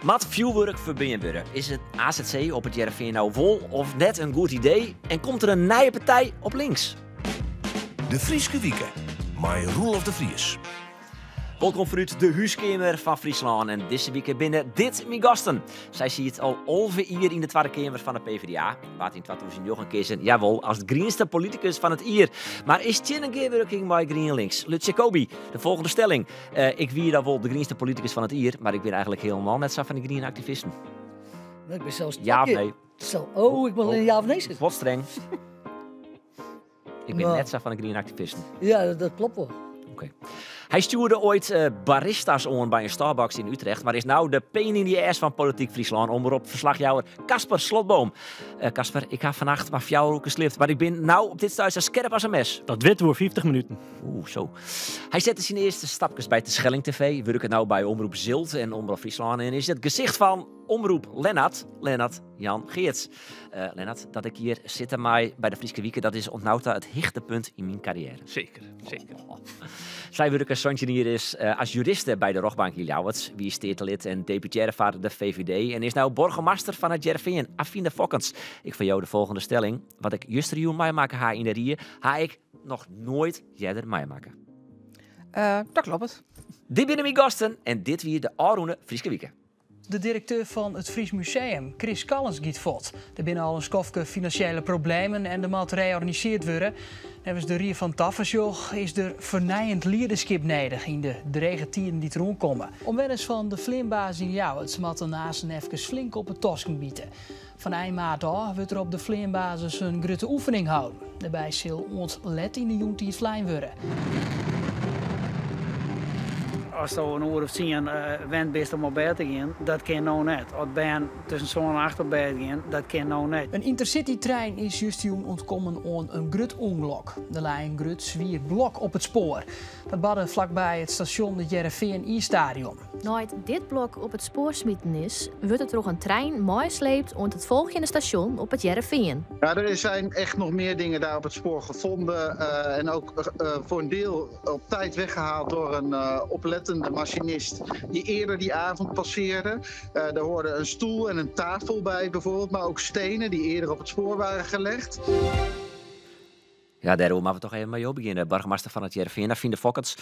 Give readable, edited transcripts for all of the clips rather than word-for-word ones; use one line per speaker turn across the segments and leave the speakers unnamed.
Moat fjoerwurk ferbean wurde? Is it AZC op It Hearrenfean no wol of net in goed idee? En komt der in nije partij op links?
De Fryske Wike mei Roelof de Vries.
Wolkom fanút de húskeamer fan Fryslân en dizze wike binne dit myn gasten. Sy siet al 11 jier yn de Twadde Keamer fan de PvdA, waard yn 2009 keazen, jawol, as grienste politikus fan it jier. Mar is tsjin in gearwurking mei GrienLinks. Lutz Jacobi, de folgjende stelling. Ik wie dan wol de grienste politikus fan it jier, mar ik bin eigentlik hielendal net sa fan de griene aktivisten.
Ik bin sels
Ja of nee?
Zo, oh, ik wil in ja of nee zitten.
Wat streng. Ik bin net sa fan de griene aktivisten.
Ja, dat klopt wol.
Oké. Hy stjoerde oait baristas oan by in Starbucks yn Utrecht, mar is no de pain in the ass fan Polityk Fryslân, omrop ferslachjouwer Casper Slotboom. Casper, ik ha fannacht mar 4 oerkes sliept, mar ik bin no op dit stuit sa skerp as in mes.
Dat wit oer 50 minuten.
Oeh, zo. Hy sette syn earste stapkes by Terschelling TV, wurket no by Omroep Zilt en Omrop Fryslân en is it gesicht fan Omroep Lennart, Lennart Jan Geerts. Lennart, dat ik hjir sitte mei by de Fryske Wike, dat is oant no ta it hichtepunt yn myn karriêre.
Seker, seker.
Oh. Sy wurke 17 jier is as juriste by de rjochtbank yn Ljouwert, wie steatelid en deputearre foar de VVD en is no boargemaster fan it Hearrenfean, Avine Fokkens. Ik foar jo de folgjende stelling. Wat ik justerjûn meimakke ha yn de rie, ha ik noch noait earder meimakke.
Dat kloppet.
Dit binne myn gasten en dit wie de ôfrûne Fryske Wike.
De direkteur fan it Fries Museum, Kris Callens, giet fuort. Der binne al in skoftke finansjele problemen en der moat reorganiseard wurde. Neffens de Rie fan Tafersjoch is der fernijend liederskip nedich yn de drege tiden dy't deroan komme. Omwenners fan de fleanbasis yn Ljouwert moatte aansen efkes flink op 'e tosken bite. Fan ein maart ôf wurdt der op de fleanbasis in grutte oefening holden. Dêrby sil oant let yn de jûntiid flein wurde.
Asto in oere of 10 wend bist om op bêd te gean, dat kin no net. As bern tusken sân en acht op bêd gean, dat kin no net.
In yntercitytrein is justerjûn ûntkommen oan in grut ûngelok. Der lei in grut swier blok op it spoar. Dat barde flakby it stasjon it Hearrenfean iisstadion.
Nei't dit blok op it spoar smiten is, wurdt it troch in trein meisleept oant it folgjende stasjon op It Hearrenfean.
Ja, er zijn echt nog meer dingen daar op het spoor gevonden en ook voor een deel op tijd weggehaald door een oplettende machinist die eerder die avond passeerde. Daar hoorde een stoel en een tafel bij bijvoorbeeld, maar ook stenen die eerder op het spoor waren gelegd.
Ja, dêroer moatte we toch even mei jo begjinne, boargemaster fan it Hearrenfean, Avine Fokkens.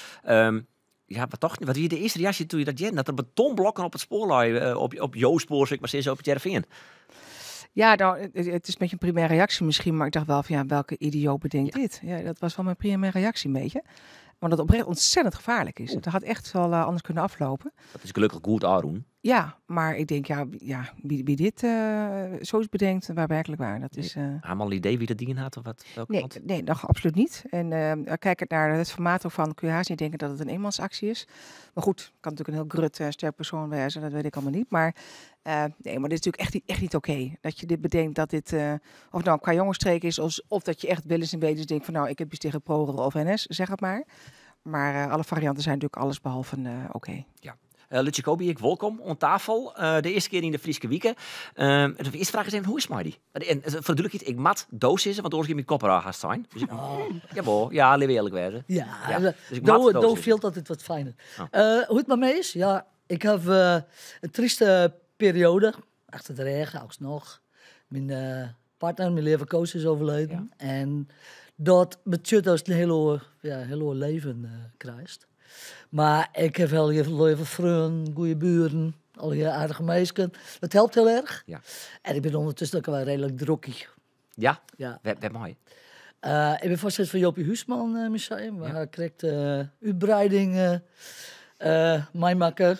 Ja, wat tocht, wat wie de earste reaksje toen je dat hearde, dat der betonblokken op it spoar lei, op jo spoar, sil ik mar sizze, op it Hearrenfean?
Ja, nou, het is een beetje een primaire reactie misschien, maar ik dacht wel van ja, welke idioot bedenkt dit? Ja, dat was wel mijn primaire reactie een beetje. Want het oprecht ontzettend gevaarlijk is. Het had echt wel anders kunnen aflopen.
Dat is gelukkig goed ôfrûn.
Ja, maar ik denk, ja, ja, wie dit zoiets bedenkt, waar werkelijk waar. Dat is,
Helemaal een idee wie dat ding had of wat? Welke
Nee,
kant?
nee, nog absoluut niet. En kijk het naar het formaat ervan, kun je haast niet denken dat het een eenmansactie is. Maar goed, kan natuurlijk een heel grut sterk persoon wezen, dat weet ik allemaal niet. Maar nee, maar dit is natuurlijk echt niet oké. Dat je dit bedenkt dat dit, of nou qua jongensstreek is, of dat je echt willens en wetens denkt van nou, ik heb iets tegen ProRail of NS, zeg het maar. Maar alle varianten zijn natuurlijk alles behalve oké.
Ja. Lutz Jacobi, ik welkom aan tafel. De eerste keer in de Fryske Wike. De eerste vraag is even, hoe is het met die? En voor de duidelijkheid, ik mat doos is, want anders geef ik mijn kop eraan gaan staan. Dus ik, Jawel, ja, laten we eerlijk wezen.
Ja,
Ja, dus ik mat doos
do
is.
viel altijd wat fijner.
Oh.
Hoe het met mij is? Ja, ik heb een trieste periode achter de rug, ook nog. Mijn partner, mijn lieve Koos, is overleden. En dat betekent dat je een heel leven krijgt. Maar ik heb wel heel veel vrienden, goede buren, al die aardige meisjes. Dat helpt heel erg. En ik ben ondertussen ook wel redelijk drukkie.
Ja?
Ja.
Wat mooi.
Ik ben voorzitter van Jopie Huisman Museum. Waar ik uitbreiding meemaken.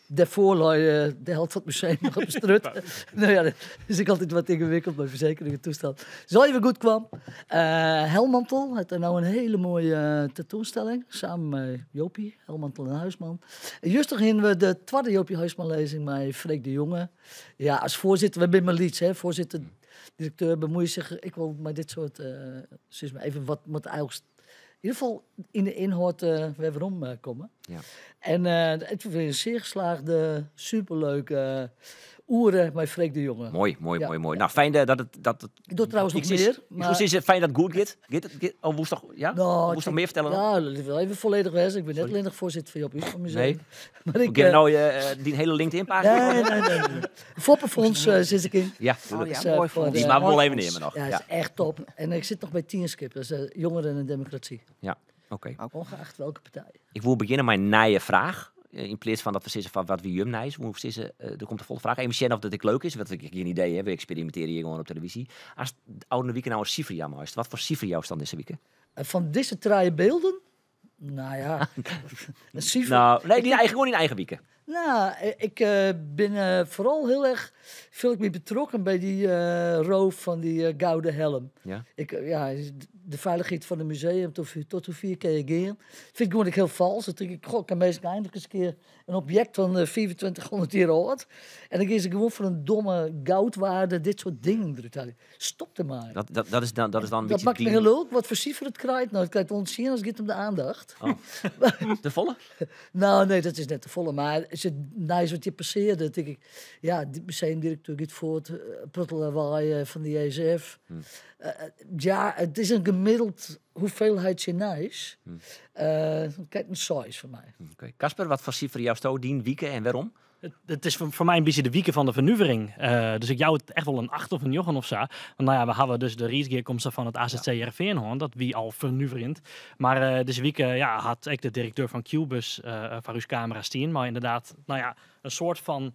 Daarvoor lag de helft van het museum nog op de strut. Nou ja, dat is ik altijd wat ingewikkeld bij verzekeringen toestand. Zo even goed kwam. Helmantel had er nou een hele mooie tentoonstelling. Samen met Jopie, Helmantel en Huisman. En juist nog in we de tweede Jopie Huisman lezing met Freek de Jonge. Ja, als voorzitter, we zijn maar lieds, hè. Voorzitter, directeur bemoeit zich. Ik wil met dit soort zeg maar even wat moet eigenlijk in ieder geval in de inhoud weer waarom komen. En het was een zeer geslaagde, superleuke Oere mei Freek de Jonge.
Moai, moai, moai, moai. Nou, fijn dat het... Dat het
Ik doe trouwens nog meer.
Maar... Ik zeggen, fijn dat het goed gaat. Gaat het, oh, woest toch, ja?
Nou,
woest nog meer vertellen?
Ja, dat wil even volledig wezen. Ik ben net alleen nog voorzitter van Joop Uusma Museum.
Nee.
Maar ik,
ik nou die hele LinkedIn-pagina.
Nee, nee, nee. nee. Foppenfonds zit ik in.
Ja,
oh, ja, mooi fonds.
Die maar we wel even nemen nog.
Ja, is echt top. En ik zit nog bij Tienskip, dat is Jongeren en Democratie.
Ja, oké. Okay.
Ongeacht welke partij.
Ik wil beginnen met een nieuwe vraag. In plaats van dat we zeggen van wat wie jum nijs, hoe zeggen, er komt de volgende vraag. Even zien of dat ik leuk is, wat ik geen idee heb. We experimenteren hier gewoon op televisie. Als de oude week nou een cijfer jou is, wat voor cijfer jou dan deze week?
Van deze traaie beelden? Nou ja, een cijfer.
Nou, nee, die eigen, gewoon in eigen wieken.
Nou, ik ben vooral heel erg, voel ik me betrokken bij die roof van die gouden helm.
Ja.
Ik, ja, de veiligheid van het museum tot hoe vier keer gaan. Vind ik gewoon heel vals. Dan denk ik, goh, ik kan meestal eindelijk eens een keer een object van 2500 jaar oud. En dan kies ik gewoon voor een domme goudwaarde dit soort dingen eruit. Stop er maar.
Dat is dan, dat is dan een
dat
beetje
maakt me
die...
heel leuk. Wat voor cijfer het krijgt. Nou, het krijgt ons zien als het gaat om de aandacht.
Oh. De volle?
Nou, nee, dat is net de volle. Maar is het nice wat je passeerde, denk ik. Ja, de museumdirecteur gaat voort, prottellawaai van de JSF. Ja, het is een gemiddeld hoeveelheid nice. Kijk, een size voor mij.
Oké. Casper, wat voor cijfer jouw stoot dien, wieken en waarom?
Het is voor mij een beetje de wieken van de vernuvering. Dus ik jou het echt wel een 8 of een 9 of zo. Want nou ja, we hadden dus de riesgeerkomsten van het AZC Heerenveen, dat wie al vernuverend. Maar deze week ja, had ik de directeur van Qbus van Ruus Camera Stien. Maar inderdaad, nou ja, een soort van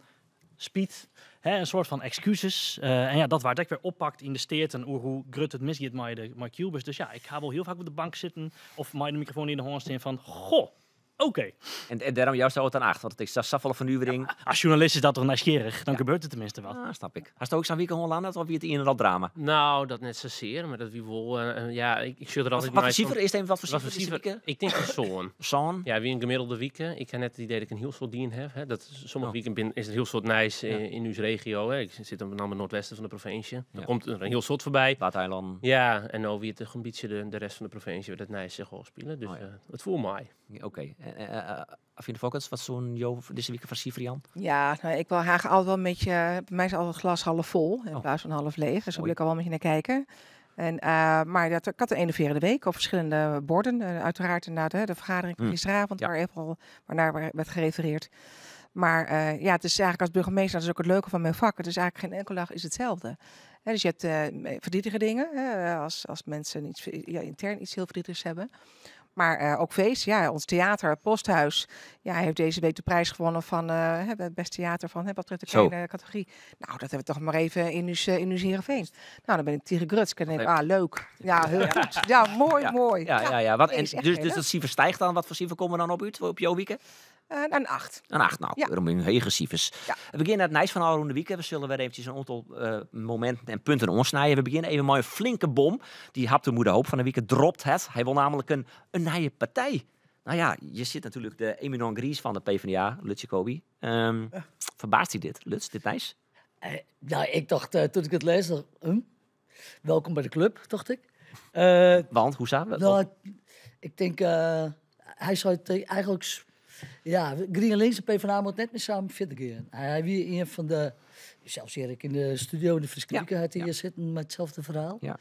speed, hè, een soort van excuses. En ja, dat waar ik weer oppakt in de steert en hoe grut het misgaat met de Qbus. Dus ja, ik ga wel heel vaak op de bank zitten of met de microfoon in de hoorn staan van, goh. Oké. Okay.
En daarom jou zou het aan 8, want het is zoveel vernuvering.
Ja, als journalist is dat toch nieuwsgierig, dan gebeurt er tenminste wat.
Ah, snap ik. Hast ook zo'n weekend Hollanda of wie het in en dat drama?
Nou, dat net zozeer, maar dat wie wel. Ja, ik zul er altijd.
Wat voor cijfer is het? Wat voor cijfer?
Ik denk een zo'n.
Zo'n?
Ja, wie een gemiddelde week. Ik heb net het idee dat ik een heel soort dien heb. Hè. Dat sommige weken is er heel soort nice in uw regio. Hè. Ik zit dan met name het noordwesten van de provincie. Dan komt er een heel soort voorbij.
Waadeiland.
Ja, en nou wie het een beetje de rest van de provincie dat nice zich al spelen. Dus het voelt mij.
Oké. Afine Fokkens, wat zo'n Jo deze week van Sifrian?
Ja, nou, ik wil haar altijd wel een beetje. Bij mij is altijd het glas half vol in plaats van half leeg. Dus daar wil ik al wel een beetje naar kijken. En, maar dat, ik had een enerverende week op verschillende borden. Uiteraard inderdaad, hè, de vergadering van gisteravond, waar even al waarnaar werd gerefereerd. Maar ja, het is eigenlijk als burgemeester, dat is ook het leuke van mijn vak. Het is eigenlijk geen enkele dag is hetzelfde. Hè, dus je hebt verdrietige dingen, hè, als mensen iets, ja, intern iets heel verdrietigs hebben. Maar ook feest, ja, ons theater, het Posthuis, ja, heeft deze week de prijs gewonnen van het beste theater van wat betreft de kleine categorie. Nou, dat hebben we toch maar even in uw Heerenveen. Nou, dan ben ik tegen Grutsk en denk ik, ah, leuk. Ja, heel goed. Ja, mooi, ja, mooi.
Ja, ja, ja. Wat, en dus dat cijfer stijgt dan. Wat voor cijfer komen we dan op uit, op jouw weekend?
Een 8.
Een 8, nou, waarom een hege cijfers. Ja. We beginnen het Nijs van Alroende Week. We zullen weer eventjes een aantal momenten en punten omsnijden. We beginnen even met een flinke bom. Die hap de moeder hoop van de week dropt het. Hij wil namelijk een nieuwe partij. Nou ja, je zit natuurlijk de eminent gris van de PvdA, Lutz Jacobi. Verbaast hij dit, Lutz, dit Nijs?
Nou, ik dacht toen ik het lees, dacht, welkom bij de club, dacht ik.
Want, hoe zou dat?
Nou, ik denk, hij zou het eigenlijk... Ja, Green Links en PvdA moet net meer samen verder gaan. Hij wie een van de... Zelfs hier in de studio in de Friese had hij hier zitten met hetzelfde verhaal.
Ja.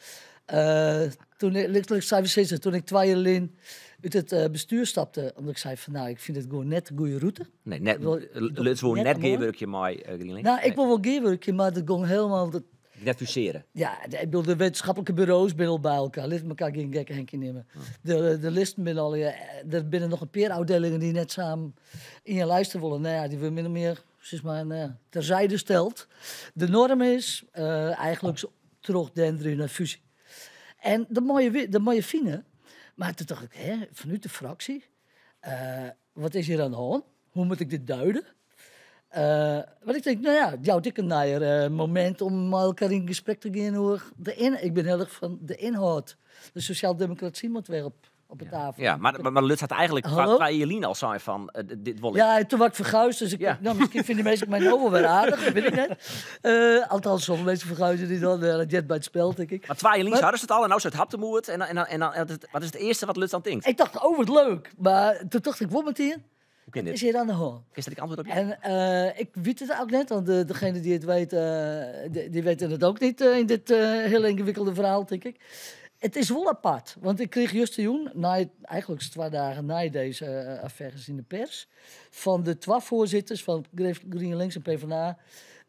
Toen, letterlijk, toen ik 2 jaar in uit het bestuur stapte, omdat ik zei van nou, ik vind het gewoon net de goede route.
Nee, net, Lutz wil net geerwerkje met Green Links.
Nou, ik wil wel geerwerkje, maar dat ging helemaal... Dat,
net fuseren.
Ja, ik bedoel, de wetenschappelijke bureaus binnen al bij elkaar. Laat elkaar geen gekke henkje nemen. De listen binnen al, ja, er binnen nog een paar afdelingen die net samen in je luisteren willen. Nou ja, die we min of meer, zeg maar, nou, terzijde stelt. De norm is eigenlijk terug denderen naar fusie. En de mooie fine, maar toen dacht ik, hè, vanuit de fractie, wat is hier aan de hand? Hoe moet ik dit duiden? Want ik denk, nou ja, jouw dikke naaier moment om met elkaar in gesprek te gaan over de ik ben heel erg van de inhoud. De sociaaldemocratie moet weer op de tafel.
Ja, maar Lutz had eigenlijk qua Jelien al zijn van dit wil ik.
Ja, en toen was ik verguisd, dus ik, nou, misschien vinden die mensen mijn ogen weer aardig, dat weet ik net. Althans, sommige mensen verguizen die dan, dat jet bij het spel, denk ik.
Maar twee Jelien hadden ze het al en nou soort haptemoerd en wat is het eerste wat Lutz aan denkt?
Ik dacht, oh, wat leuk. Maar toen dacht ik, wat meteen?
Hoe kin
Wat
dit?
is hier aan de hân?
Kinst der ek antwurd op jaan?
En ik weet het ook net, want degene die het weet, die weten het ook niet in dit heel ingewikkelde verhaal, denk ik. Het is wel apart, want ik kreeg juist de jong, na, eigenlijk 2 dagen na deze affaires in de pers, van de twee voorzitters van GrienLinks en PvdA,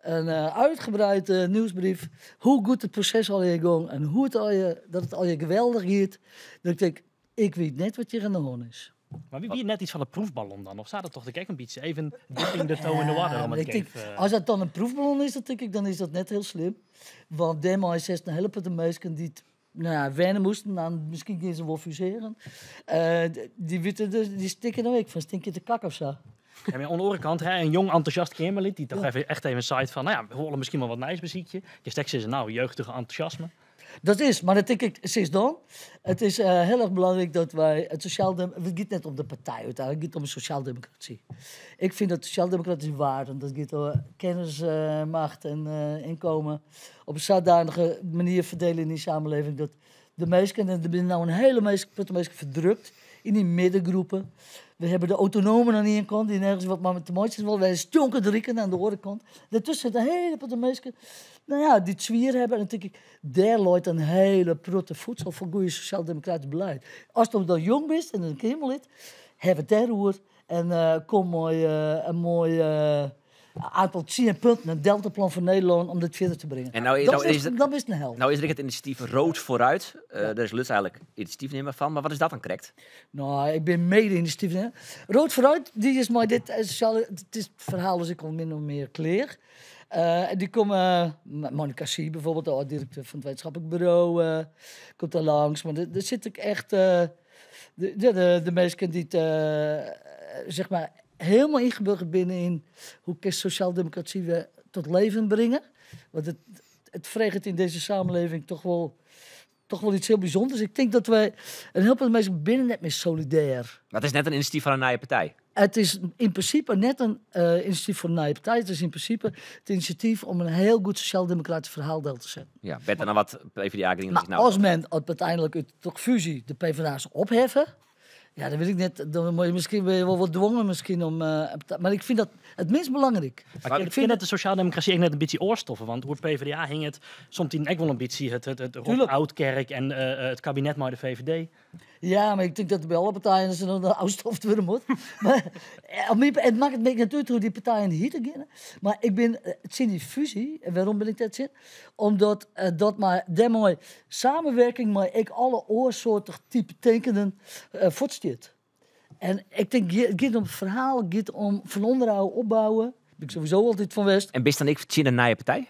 een uitgebreid nieuwsbrief, hoe goed het proces al hier ging en hoe het al je, dat het al je geweldig gaat. Dat ik denk, ik weet net wat hier aan de hand is.
Maar wie net iets van een proefballon dan? Of staat het toch de kijk een beetje even dipping de toe in de water?
Ja,
Om
maar
het
ik denk,
even,
als dat dan een proefballon is, dat denk ik, dan is dat net heel slim. Want daarmee is het een hele de mensen die het, nou ja, wennen moesten, nou, misschien kunnen ze wel fuseren. Die weten dus, die stikken nou ik van stink je de kak of zo.
Ja, maar aan de andere kant, hè, een jong enthousiast Kamerlid die toch even, echt even zei van, nou ja, we horen misschien wel wat nijs beziekje. Je straks is nou jeugdige enthousiasme.
Dat is, maar dat denk ik sinds dan. Het is heel erg belangrijk dat wij het sociaal... Het gaat net om de partij uiteindelijk, het gaat om de sociaaldemocratie. Ik vind dat sociaaldemocratische waarden, dat gaat om kennis, macht en inkomen, op een zodanige manier verdelen in die samenleving dat de meesten, en er zijn nou een hele meeste, de meesten verdrukt in die middengroepen. We hebben de autonomen aan de ene kant, die nergens wat maar met de mooiste willen. Wij stonken de rieken aan de andere kant. Daartussen zitten een hele pot mensen, nou ja, die het zwier hebben. En dan denk ik, daar looit een hele protte voedsel voor goede sociaal-democratisch beleid. Als je dan jong bent en een Kamerlid, heb het daarover en kom mooi, een mooi aantal 10 punten, een deltaplan voor Nederland om dit verder te brengen.
En nou,
dat,
nou
is,
is het-
dat is een held.
Nou is er het initiatief Rood Vooruit. Daar is Lutz eigenlijk initiatiefnemer van. Maar wat is dat dan correct?
Nou, ik ben mede initiatiefnemer. Rood Vooruit, die is maar dit sociale, het is het verhaal, dus ik al min of meer kleer. En die komen, Monica Sie bijvoorbeeld, de oud-directeur van het wetenschappelijk bureau, komt daar langs. Maar er zit ook echt de mensen die het, zeg maar, helemaal ingeburgerd binnen in hoe kan sociaaldemocratie we tot leven brengen. Want het vreegt in deze samenleving toch wel iets heel bijzonders. Ik denk dat wij een heel veel mensen binnen net meer solidair.
Maar het is net een initiatief van een nieuwe partij.
Het is in principe net een initiatief voor een nieuwe partij. Het is in principe het initiatief om een heel goed sociaal-democratisch verhaal deel te zetten.
Ja, beter dan wat PvdA GroenLinks
Maar
nou.
als men op uiteindelijk het toch fusie de PvdA's opheffen, ja, dan weet ik net, dan moet je misschien ben je wel wat dwongen misschien om. Maar ik vind dat het minst belangrijk.
Maar ik vind dat de sociaaldemocratie echt net een beetje oorstoffen. Want hoe het PvdA hing het soms ook wel een beetje het Rob Oudkerk en het kabinet maar de VVD.
Ja, maar ik denk dat bij alle partijen ze dan de oudstof worden moet. Maar het maakt het niet uit hoe die partijen hier te gaan. Maar ik ben het zin die fusie. En waarom ben ik dat zin? Omdat dat maar mooi samenwerking, maar ik alle oorsoortig type tekenen voortstuurt. En ik denk, het gaat om het verhaal, het gaat om van onderhoud opbouwen. Daar ben ik sowieso altijd van West.
En bist dan ik in een nieuwe partij?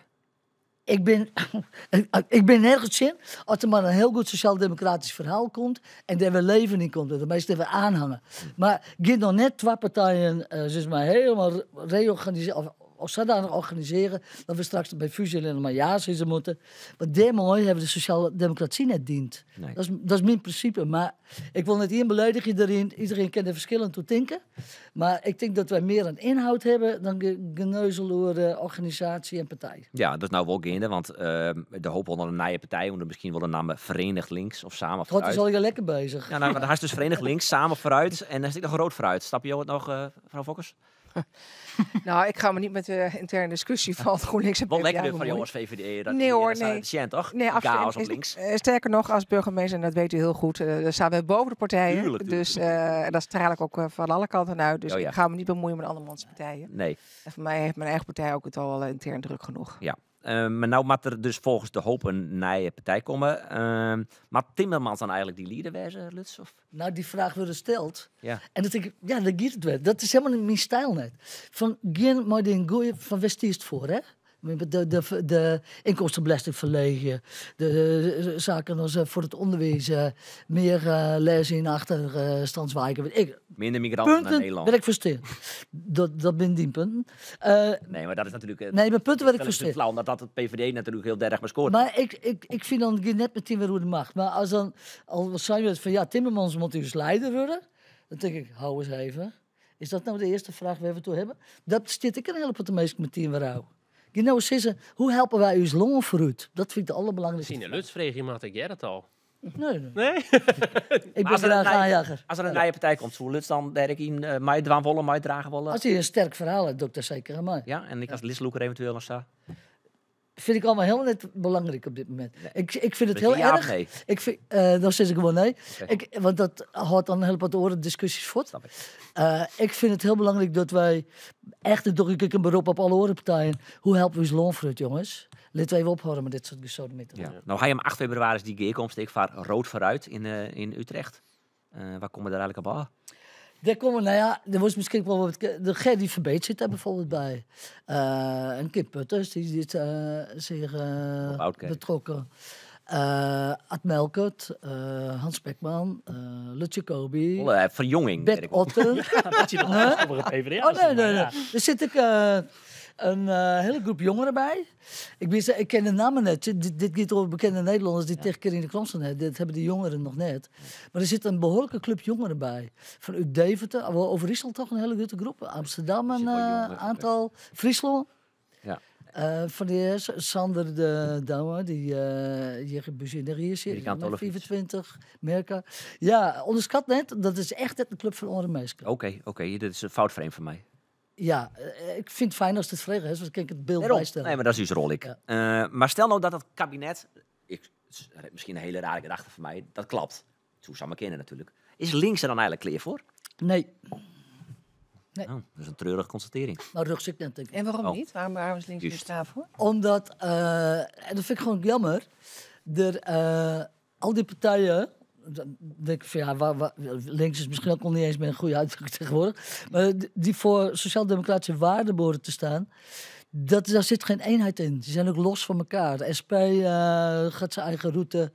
Ik ben nergens in als er maar een heel goed sociaal-democratisch verhaal komt en daar weer leven in komt en de meesten weer aanhangen. Maar gaat nog net twee partijen zeg maar, helemaal reorganiseren of zodanig organiseren dat we straks bij fusie alleen maar ja zeggen moeten. Want daarmee hebben de sociale democratie net dient.
Nee.
Dat is mijn principe. Maar ik wil net één beledigen erin. Iedereen kent er verschillend toe denken. Maar ik denk dat wij meer een inhoud hebben dan geneuzel over organisatie en partij.
Ja, dat is nou wel gaande, want de hoop onder een nieuwe partij, onder misschien wel de naam Verenigd Links of Samen
God
Vooruit.
is al je lekker bezig.
Ja, nou, maar daar is dus Verenigd Links, Samen Vooruit en daar zit nog Rood Vooruit. Snap je het nog, mevrouw Fokkers?
Nou, ik ga me niet met de interne discussie van GroenLinks en
Wel
PvdA
lekker van
bemoeien.
jou als VVD. Dat
Nee hoor,
dat
nee.
Nee. Toch?
Nee, absoluut.
Chaos op links.
Sterker nog, als burgemeester, en dat weet u heel goed, daar staan we boven de partijen.
Tuurlijk, tuurlijk.
Dus en dat straal ik ook van alle kanten uit. Dus
Oh ja.
ik ga me niet bemoeien met andermans partijen.
Nee.
En voor mij heeft mijn eigen partij ook het al intern druk genoeg.
Ja. Maar nou moet er dus volgens de hoop een nieuwe partij komen. Maar Timmermans dan eigenlijk die leader wezen, Lutz? Of?
Nou, die vraag wordt gesteld.
Ja.
En dat denk ik, ja, dat gaat het wel. Dat is helemaal niet mijn stijl net. Van, geen maar die goeie van West is het voor, hè? De inkomstenbelasting verlegen, de zaken als voor het onderwijs, meer lezen in achterstandswijken. Weet ik.
Minder migranten naar
Punten
Nederland.
waar ik versteer. Dat zijn die punten.
Nee, maar dat is natuurlijk...
Nee, maar punten waar ik
dat is
versteer.
flauw, omdat dat het PVD natuurlijk heel erg bescoort.
Maar ik vind dan net meteen weer hoe de macht. Maar als dan al zijn we het van ja, Timmermans moet dus leider worden, dan denk ik, hou eens even. Is dat nou de eerste vraag waar we toe hebben? Dat zit ik een hele pot de meeste meteen weer hou. Nou, Sisse, hoe helpen wij uw longen vooruit? Dat vind ik de allerbelangrijkste.
Sine Lutz vreeg iemand, ik jij dat al.
Nee, nee.
Nee?
Ik
Maar
ben
als er een
graag
nije-
aanjager.
As der in nije partij komt, soe Lutz dan dêr ek yn meidwaan wolle, meidrage wolle?
As hy in sterk ferhaal hat, doch ik dêr seker oan mei.
Ja, en ek as listlûker eventueel of sa?
Vind ik allemaal helemaal niet belangrijk op dit moment.
Nee.
Ik vind het
Dus
heel
ja of
erg.
nee?
Ik vind, dan zeg ik gewoon nee.
Oké.
Want dat houdt dan heel wat oren discussies voort.
Snap ik.
Ik vind het heel belangrijk dat wij echt, dat doe ik een beroep op alle orenpartijen. Hoe helpen we ons loonfrut, jongens? Laten we even ophouden met dit soort gesodemieter.
Ja. Nou, hij om 8 februari is die gearkomst. Ik vaar rood vooruit in Utrecht. Waar komen we daar eigenlijk op aan?
Daar komen, nou ja, er was misschien wel wat de Gerdy Verbeet zit daar bijvoorbeeld bij. En Kim Putters, die zit zich
Rob Oudkerk.
betrokken. Ad Melkert, Hans Spekman, Lutz Jacobi.
Volle verjonging,
Bert
weet ik wel.
Otten.
Ja, een beetje de
Huh?
over het PvdA.
Oh, nee, nee, nee.
Ja.
Er zit ook een hele groep jongeren bij. Ik ken de namen net. Dit gaat over bekende Nederlanders die tegen Karinne Kramsen hebben. Dit hebben de jongeren nog net. Maar er zit een behoorlijke club jongeren bij. Van uit Deventer, Overijssel toch een hele grote groep. Amsterdam
Er
een,
zit wel jongeren, oké.
aantal. Friesland.
Ja.
Van de eerste, Sander de Douwe, die hier in Buzinerie zit,
Die kan
met
het wel
25, Merka. Ja, onderschat net, dat is echt een club van andere mensen.
Oké, oké, dit is een fout frame van mij.
Ja, ik vind het fijn als het vredig is, want dan kan ik het beeld
Daarom.
bijstellen.
Nee, maar dat is uw rol, ik.
Ja.
Maar stel nou dat het kabinet, ik, het is misschien een hele rare gedachte van mij, dat klapt. Zo zou maar kennen natuurlijk. Is links er dan eigenlijk klaar voor?
Nee. Nee.
Oh, dat is een treurige constatering.
Nou, rug zit net, denk ik.
En waarom
Oh.
niet? Waarom is links niet
Juist.
klaar voor?
Omdat, en dat vind ik gewoon jammer, er al die partijen, dan denk ik van ja, links is misschien ook nog niet eens meer een goede uitdrukking tegenwoordig, maar die voor sociaal-democratische waarden behoren te staan, daar zit geen eenheid in. Die zijn ook los van elkaar. De SP gaat zijn eigen route.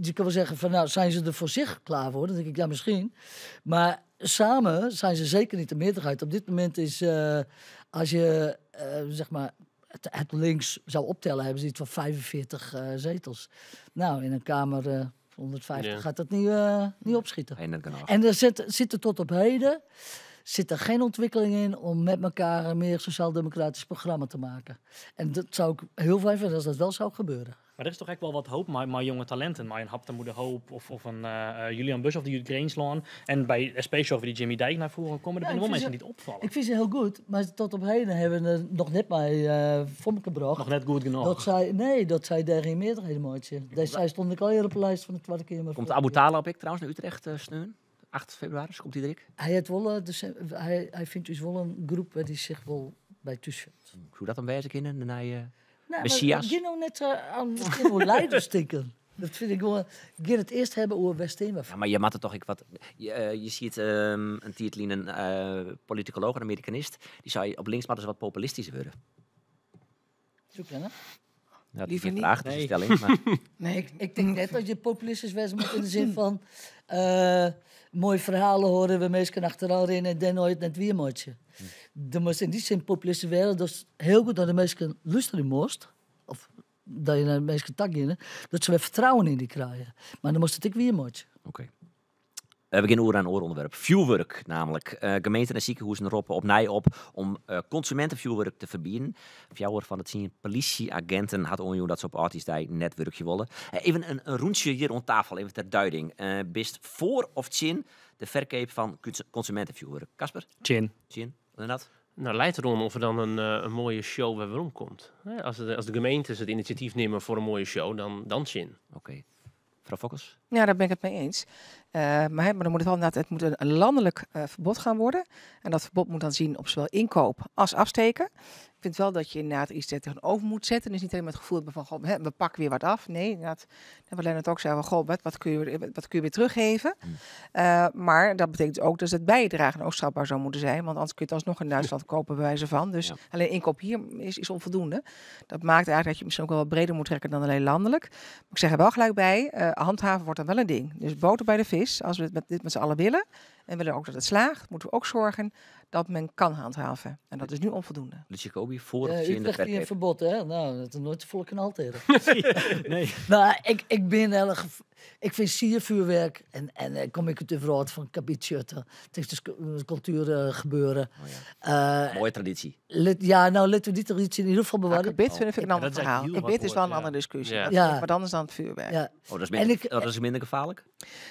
Je kan wel zeggen van, nou, zijn ze er voor zich klaar voor? Dan denk ik, ja, misschien. Maar samen zijn ze zeker niet de meerderheid. Op dit moment is, als je het links zou optellen, hebben ze iets van 45 zetels. Nou, in een kamer 150 gaat dat niet opschieten.
Nee, dat kan ook.
En er zit er tot op heden zit er geen ontwikkeling in om met elkaar een meer sociaal-democratisch programma te maken. En dat zou ik heel fijn vinden als dat wel zou gebeuren.
Maar er is toch echt wel wat hoop, maar jonge talenten. Maar een Habtamu de Hoop of een Julian Bushoff die uit Greenslaan. En bij SP Show die Jimmy Dijk naar voren komen. Er
Ja,
zijn wel
ik vind
mensen
ze
die het opvallen.
Ik vind ze heel goed, maar tot op heden hebben we er nog net maar voor me gebracht.
Nog net goed genoeg.
Dat zij, nee, dat zij daar geen meerderheden maken. Deze, zij stond ik al hier op de lijst van de Tweede Kamer.
Komt Aboutaleb ik trouwens naar Utrecht, Sneun? 8 februari, komt hij er?
Hij heeft wel dus, hij, hij vindt dus wel een groep waar die zich wel bij thuis vindt.
Hoe dat dan bij zijn kinderen, de nieuwe
Nou, maar
Messias?
Begin nou net aan misschien wel leiders denken. Dat vind ik wel. Ik ga het eerst hebben over West-Thema.
Ja, maar je moet er toch ik wat. Je ziet een Tietlien, een politicoloog, een Amerikanist. Die zei op links maar eens wat populistischer worden.
Zoek hè?
Ja, dat is
Liever
geen
niet.
vraag, het is een
Nee.
stelling. Maar
Nee.
Ik denk net dat je populistisch wezen moet in de zin van mooie verhalen horen, we meestal achteraan rennen en dan nooit net weer mootje. Er moest in die zin populistisch werden, dat is heel goed dat de meesten luisteren moest, of dat je naar de meesten tak ging, dat ze weer vertrouwen in die krijgen. Maar dan moest het ik weer mootje.
Oké. We beginnen oor aan oor onderwerp. Vuurwerk namelijk. Gemeenten en ziekenhuizen roepen opnieuw op om consumentenvuurwerk te verbieden. Fjouwer van het zien politieagenten had onjoen dat ze op Artisdij netwerkje willen. Even een rondje hier rond tafel, even ter duiding. Bist voor of chin de verkoop van consumentenvuurwerk? Casper?
Chin.
Chin, inderdaad.
Nou, lijkt erom of er dan een mooie show weer waarom komt. Hè, als de gemeentes het initiatief nemen voor een mooie show, dan chin.
Oké. Mevrouw Fokkers?
Ja, daar ben ik het mee eens. Maar dan moet het wel inderdaad, het moet een landelijk verbod gaan worden. En dat verbod moet dan zien op zowel inkoop als afsteken. Ik vind wel dat je inderdaad iets er tegenover moet zetten. Dus niet alleen maar het gevoel hebben van, goh, hè, we pakken weer wat af. Nee, inderdaad, wat Lennart ook zei, van, goh, wat kun je weer teruggeven? Maar dat betekent ook dat het bijdragen ook strafbaar zou moeten zijn. Want anders kun je het alsnog in Duitsland kopen, bij wijze van. Dus alleen inkoop hier is onvoldoende. Dat maakt eigenlijk dat je misschien ook wel wat breder moet trekken dan alleen landelijk. Maar ik zeg er wel gelijk bij, handhaven wordt dan wel een ding. Dus boter bij de vis, als we het dit met z'n allen willen en willen ook dat het slaagt, moeten we ook zorgen dat men kan handhaven. En dat is nu onvoldoende.
Lutz Jacobi, voor of in de
Utrecht die een
verkoop?
verbod, hè? Nou, dat is nooit de volk een halt tegen.
Nee.
Nou, ik, ik ben heel erg Ik fyn sierfjoerwurk en, en eh, kom ik út de wrâld fan karbidsjitte. It is dus kultuer gebeuren.
Oh, Moaie tradysje.
Lit, ja, nou, litte we dy tradysje yn ieder gefal bewarje.
Karbid vind ik een ander ferhaal. Karbid is wel in oare diskusje. Ja. Ja. Wat anders dan it fjoerwurk.
Ja.
Oh, dat is minder, ik, oh, dat is minder gefaarlik?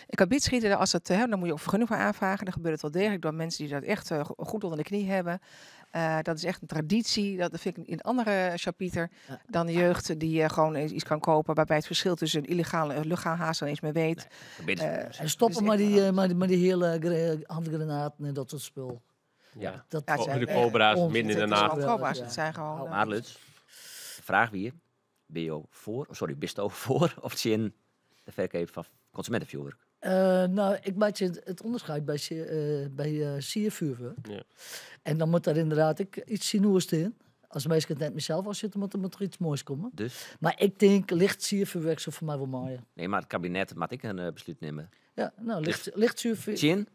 Karbidschieten, als het, hè, dan moet je ook vergunning voor aanvragen. Dan gebeurt het wel degelijk door mensen die dat echt goed onder de knie hebben. Dat is echt een traditie. Dat vind ik een andere chapiter ja. dan de jeugd die gewoon iets kan kopen. Waarbij het verschil tussen een illegaal en legaal haast dan eens meer weet.
Nee,
en stoppen dus maar die, maar, die, maar die hele handgranaten en dat soort spul.
Ja, dat, ja, zijn, de cobra's midden in de nacht.
Cobra's, het zijn gewoon...
Maar Lutz, vraag wie ben je voor, sorry, bist voor of tsjin de verkoop van consumentenvuurwerk?
Nou, ik maak je het onderscheid bij, bij siervuurwerk. Ja. En dan moet daar inderdaad ik iets sinuoos in. Als mensen het net mezelf al zitten, moet er iets moois komen.
Dus?
Maar ik denk, licht siervuurwerk zou voor mij wel mooi.
Nee, maar het kabinet moet ik een besluit nemen.
Ja, nou, licht, licht siervuurwerk.
Zin?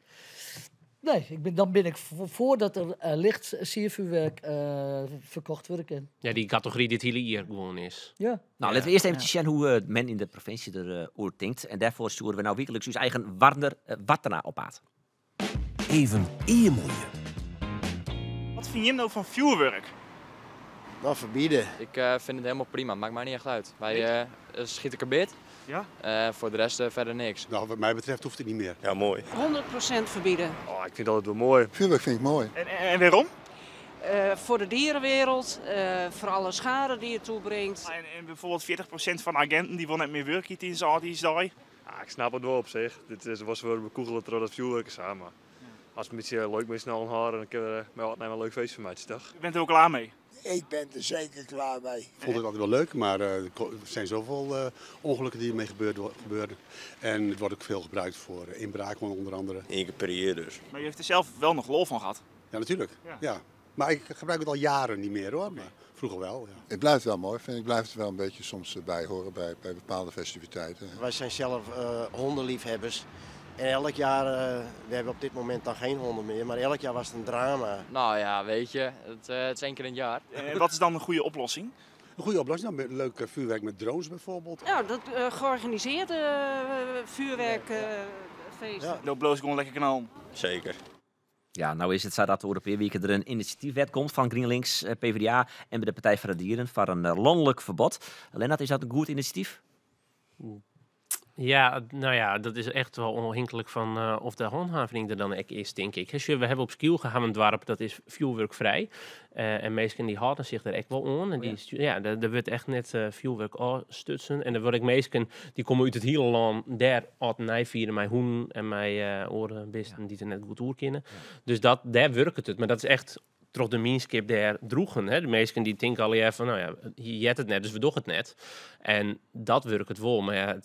Nee, ik ben, dan ben ik voor dat er licht siervuurwerk verkocht wordt.
Ja, die categorie dit hier gewoon is.
Ja.
Nou, ja. Laten we eerst even zien hoe men in de provincie er oer tinkt. En daarvoor sturen we nou wekelijks ons eigen Warner Wartena op paad.
Even eermoeien.
Wat vind je nou van vuurwerk?
Nou, verbieden.
Ik vind het helemaal prima, maakt mij niet echt uit. Wij schieten karbid.
Ja?
Voor de rest verder niks.
Nou, wat mij betreft hoeft het niet meer.
Ja, mooi.
100% verbieden.
Oh, ik vind dat wel mooi.
Vuurwerk vind ik mooi.
En waarom?
Voor de dierenwereld, voor alle schade die het toebrengt.
En bijvoorbeeld 40% van agenten die wil net meer werken in zo'n
Ja, ik snap het wel op zich. Dit is, was wel bekoegeld door dat vuurwerk samen. Als het een beetje leuk is snel haren, dan kunnen we met wat een leuk feest van maken, toch?
U bent er ook klaar mee?
Ik ben er zeker klaar mee.
Ik vond het altijd wel leuk, maar er zijn zoveel ongelukken die ermee gebeuren. En het wordt ook veel gebruikt voor inbraken onder andere.
Eén keer per jaar dus.
Maar u heeft er zelf wel nog lol van gehad?
Ja, natuurlijk. Ja. Ja. Maar ik gebruik het al jaren niet meer hoor, maar vroeger wel. Ja.
Het blijft wel mooi, vind ik. Blijft het wel een beetje soms bij horen bij bepaalde festiviteiten.
Wij zijn zelf hondenliefhebbers. En elk jaar, we hebben op dit moment dan geen honden meer, maar elk jaar was het een drama.
Nou ja, weet je, het is één keer in het jaar.
En wat is dan een goede oplossing?
Een goede oplossing? Dan leuk vuurwerk met drones bijvoorbeeld.
Nou, dat georganiseerde vuurwerkfeest.
Ja. Dat bloos gewoon lekker knal.
Zeker.
Ja, nou is het zo dat de Europese Week er een initiatiefwet komt van GroenLinks, PvdA en bij de Partij voor de Dieren voor een landelijk verbod. Lennart, is dat een goed initiatief?
Ja, nou ja, dat is echt wel onafhankelijk van of de handhaving er dan ook is, denk ik. We hebben op Skylge een dorp, dat is vuurwerkvrij. En meesten die houden zich er echt wel aan. En die, ja, daar wordt echt net vuurwerk afstutsen. En daar word ik meesten, die komen uit het hele land, daar altijd vieren mijn hoen en mijn orenbisten die er net goed oer kennen. Ja. Dus dat, daar werkt het. Maar dat is echt troch de mienskip daar droegen. Hè? De meesten die denken al even van, nou ja, hier jet het net, dus we doen het net. En dat werkt het wel. Maar ja,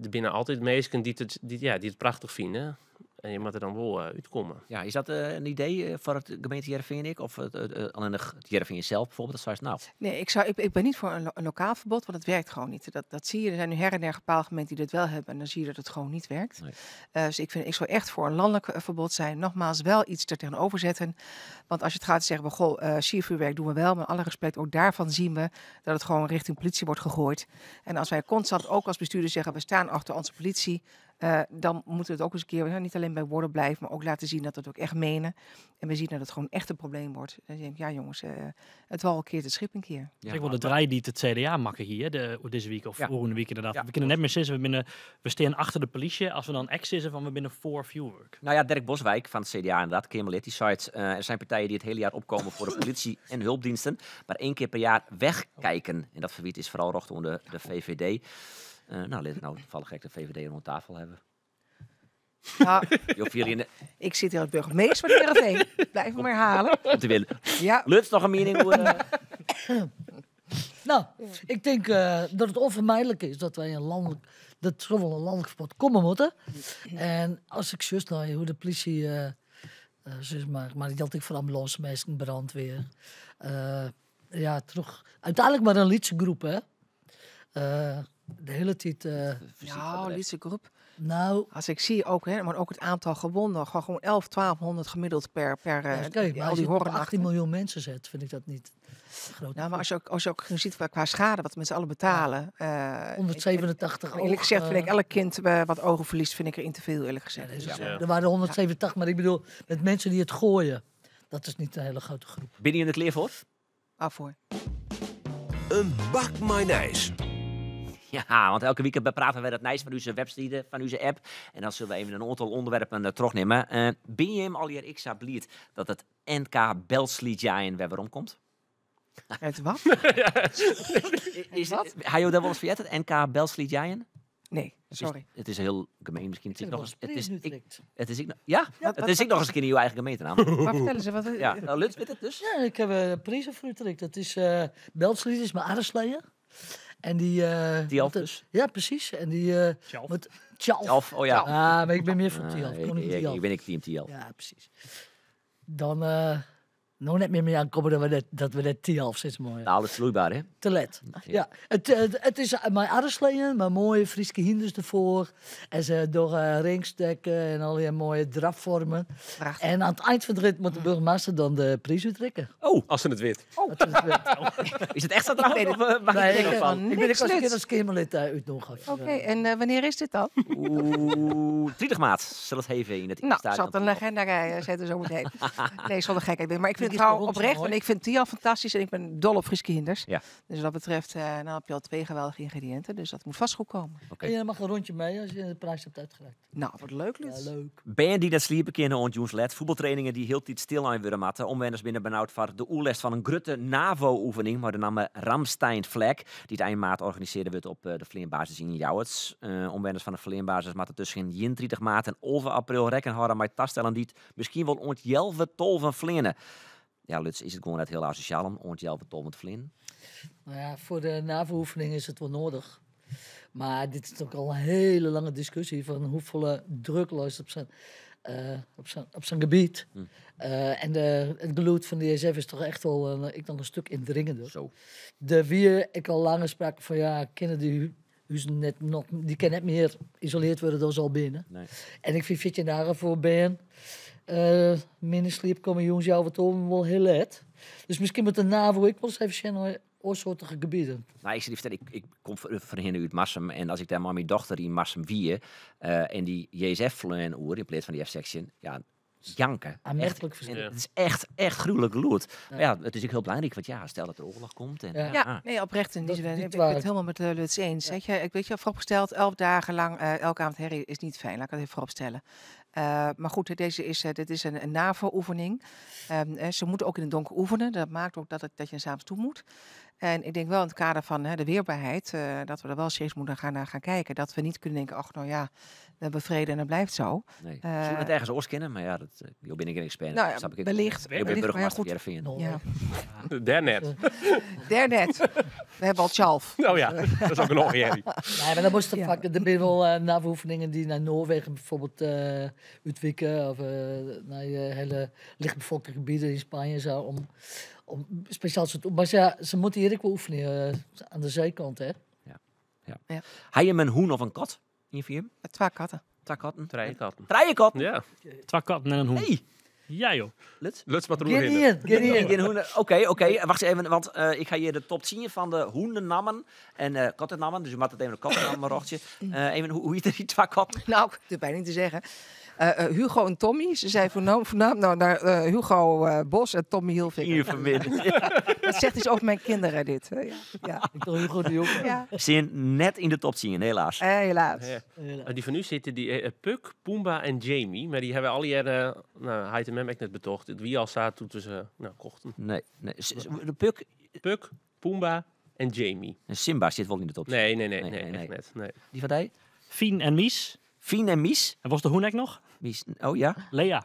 er binnen altijd mensen die het prachtig vinden. En je moet er dan wel uitkomen.
Ja, is dat een idee voor het gemeente Heerenveen, ik? Of alleen het Heerenveen zelf bijvoorbeeld? Dat zou je nou.
Nee, ik ben niet voor een lokaal verbod, want het werkt gewoon niet. Dat zie je. Er zijn nu her en der bepaalde gemeenten die dat wel hebben. En dan zie je dat het gewoon niet werkt.
Nee.
Dus ik zou echt voor een landelijk verbod zijn. Nogmaals, wel iets er tegenover zetten. Want als je het gaat zeggen, goh, siervuurwerk doen we wel. Maar alle respect, ook daarvan zien we dat het gewoon richting politie wordt gegooid. En als wij constant ook als bestuurder zeggen, we staan achter onze politie. Dan moeten we het ook eens een keer niet alleen bij woorden blijven, maar ook laten zien dat we het ook echt menen. En we zien dat het gewoon echt een probleem wordt. Dan denk ik, ja jongens, het wal keert het schip een keer.
Ja, ik wil de draai die het CDA maken hier, deze week of volgende week inderdaad. Ja. We kunnen net meer zitten, we staan achter de politie als we dan ex zitten van we binnen voor vuurwerk.
Nou ja, Derk Boswijk van het CDA inderdaad, Kamerlid, die zei, er zijn partijen die het hele jaar opkomen voor de politie en hulpdiensten, maar 1 keer per jaar wegkijken. En dat verwiet is vooral rocht onder de VVD. Nou, laten we nou toevallig gek de VVD rond tafel hebben.
Nou, ik zit hier als burgemeester van Heerenveen. Blijf me maar halen.
Om te willen.
Ja.
Lutz, nog een mening?
Nou, ik denk dat het onvermijdelijk is dat wij een landelijk, dat er wel een landelijk verbod komen moeten. En als ik zus naar hoe de politie, zeg maar die had ik voor ambulance, meesten, brandweer. Ja, terug. Uiteindelijk maar een lietse groep, hè. De hele tijd.
Ja, lytse groep.
Nou,
als ik zie ook, hè, maar ook het aantal gewonden, gewoon 11, 1200 gemiddeld per
Ja, kijk, maar
al
als
die
je het op
horrornachten.
18 miljoen mensen zet, vind ik dat niet groot.
Nou, maar als je ook ziet qua schade wat we met z'n allen betalen.
187
Eerlijk
oog,
gezegd vind ik elk kind wat ogen verliest, vind ik er in te veel, eerlijk gezegd.
Ja, dat is zo. Er waren 187, maar ik bedoel, met mensen die het gooien, dat is niet een hele grote groep.
Ben je in het leer voor?
Af voor.
Een bak mayonaise.
Ja, want elke week praten wij dat nijs van onze website, van onze app. En dan zullen we even een aantal onderwerpen terugnemen. Ben je hem al hier ik blied dat het NK Belsliedjaen weer waarom komt?
Het wat?
Is, Hij je daar wel eens verjet, het NK Belsliedjaen?
Nee, sorry.
Het is heel gemeen misschien. Het is
Ik
nog
heb
eens,
wel
het is,
eens
ik,
Utrecht.
het is ik, ja,
Wat-
het
wat-
is ik nog eens een keer in uw eigen gemeentenaam.
Maar vertel eens, wat-
Ja, nou, Lutz weet het dus.
Ja, ik heb een prijs voor Utrecht. Dat is Belslied, is mijn aardsleer. En die...
Tialf
moet-
dus?
Ja, precies. En die...
Tjalf.
moet- Tjalf.
Tjalf, oh ja.
Ah, maar ik ben meer voor
Ah,
Tjalf. Koning Tjalf.
Ik ben ik team Tjalf.
Ja, precies. Dan nog net meer mee aankomen dat we net Tjalf zitten mooi.
Nou, dat is vloeibaar, hè?
Te let. Ja, het is mijn aardsleeën, mijn mooie Friese hinders ervoor. En ze door ringstekken en al die mooie drafvormen.
Prachtig.
En aan het eind van de rit moet de burgemeester dan de prijs uittrekken.
Oh,
als ze het wit.
Oh.
Dat is het wit.
Is het echt zo trouwens? Of, maak ik
Nee,
er
ik,
nog van?
ik ben
Niks,
ook als een keer
Lutz.
als Kamerlid uitnodig.
Oké, en wanneer is dit dan?
Oeh, 30 maart zal het heven in het
Nou,
stadion.
zal het een agenda zetten zo meteen. Nee, zonder gekheid. Maar ik vind
Die
het
is
trouwens
voor ons
oprecht,
mooi.
en ik vind Tialf fantastisch en ik ben dol op Friese hinders.
Ja.
Dus wat dat betreft, nou heb je al twee geweldige ingrediënten, dus dat moet vast goed komen.
Oké.
En je mag een rondje mee als je de prijs hebt uitgereikt.
Nou, wat leuk, Lutz.
Ja, leuk.
Ben die dat sliepen kennen ont Joens let. Voetbaltrainingen die heel tijd stil aan worden matten. Omwenners binnen benauwd van de oerlest van een grutte NAVO-oefening, maar de naam Ramstein Flag, die het eind maart organiseerde wordt op de vleenbasis in Jouwets. Omwenners van de vleenbasis matten tussen 31 maart en 11 april rekken houden met tastellen die het misschien wel ont jelve tolven vleenen. Ja, Lutz, is het gewoon net heel asociaal om ont jelve tolven te vleenen?
Nou ja, voor de NAVO-oefening is het wel nodig. Maar dit is natuurlijk al een hele lange discussie van hoeveel druk luistert op zijn gebied. En het geluid van de ESF is toch echt wel ik dan een stuk indringender.
Zo.
De wie ik al langer sprak van ja, kennen die huizen net nog, die kan net meer isoleerd worden dan ze al binnen.
Nee.
En ik vind 14 dagen voor Ben minder sliep komen jongens jou wat om wel heel let. Dus misschien met de NAVO ik wel eens even zien naar oorsoortige gebieden.
Nou, ik zit vertellen, ik kom van hier uit Massum en als ik daar maar mijn dochter in Massum wie en die JSF vleun oer in plaats van die F-section, ja, janken.
Aanmerkelijk
Echt,
verschil.
en het is echt, echt gruwelijk geloerd. Maar ja, het is ook heel belangrijk, want ja, stel dat er oorlog komt. En,
Ja,
ja.
nee, oprecht. In die
Dat
zin,
is
ik
niet
ben
waar.
het helemaal met Lutz eens. Weet je, ik weet je, vooropgesteld, 11 dagen lang elke avond herrie is niet fijn. Laat ik het even vooropstellen. Maar goed, dit is een NAVO-oefening. Ze moeten ook in het donker oefenen. Dat maakt ook dat je s'avonds toe moet. En ik denk wel in het kader van de weerbaarheid, dat we er wel serieus moeten gaan kijken. Dat we niet kunnen denken, ach nou ja, we hebben vrede en dat blijft zo.
Nee. Ze moeten het ergens oors kennen, maar ja, dat, joh, ben ik een expert.
Nou ja,
snap ik.
wellicht,
Ik ben
wellicht, maar ja,
burgemeester
goed.
van Heerenveen.
Ja.
Daarnet.
Daarnet. We hebben al Tjalf.
Nou ja, dat is ook een nog herrie.
Nee, maar dan moest er vaak, er zijn wel NAVO-oefeningen die naar Noorwegen bijvoorbeeld uitwikken. Of naar hele lichtbevolkte gebieden in Spanje zo. Om speciaal soort, maar ze moeten hier ook wel oefenen aan de zeekant, hè?
Ja. Ja.
Ja.
Hij hem een hoen of een kat in je film?
Twee katten.
Twee katten.
Drie katten.
Drie katten?
Ja.
Twee katten en een hoen.
Nee.
Ja, joh.
Lutz?
Lutz wat er
Get in, get in.
Geen hoenen. Oké, oké. Wacht even, want ik ga hier de top 10 van de hoenennammen en kattennammen. Dus u maakt het even een kattennammen, rochtje. Even, hoe heet die twee katten?
Nou, ik durf bijna niet te zeggen. Hugo en Tommy, ze zijn voornaam nou, naar Hugo Bos en Tommy Hilfiger.
Hier vanmiddag.
Dat zegt iets over mijn kinderen, dit. Hè? Ja. Ja.
Ik wil Hugo de Jong.
Ja.
Zijn net in de top 10, helaas.
Helaas.
Ja. Die van nu zitten die Puk, Pumba en Jamie. Maar die hebben al jaren, nou, hij en hem ook net betocht. Het wie al staat toen ze nou, kochten.
Nee, nee. De Puk...
Puk, Pumba en Jamie.
En Simba zit wel in de top 10.
Nee, nee, nee, nee, echt net. Nee.
Die van die?
Fien en Mies.
Fien en Mies.
En was de hoen ook nog?
Mies. Oh ja.
Lea.